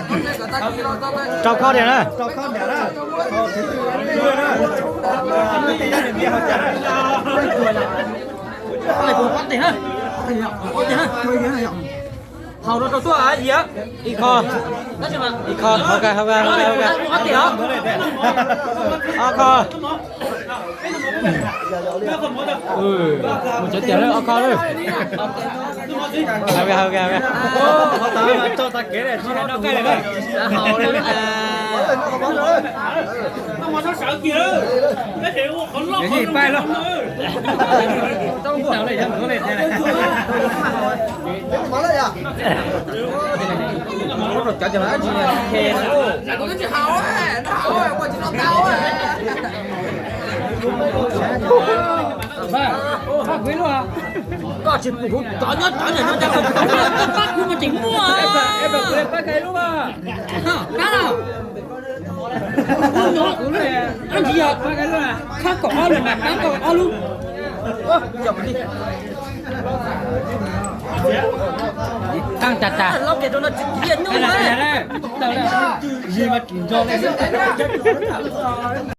Rau khau diam na. Haus rau tuaj yia. Ib khau. Ib khau, haus kawg, haus kawg, haus kawg, haus kawg. Ob khau. Mus cov tias lawm, ob khau lawm. Haus kawg, haus kawg, haus kawg. Koj tsis pum kuv cov nyob cov niam no cas koj tsis tau pab kuv mas tseem muaj. Pab los. Ntsis yog khab kaum ob lub mas pab kaum ob lub. Qeej tas tas.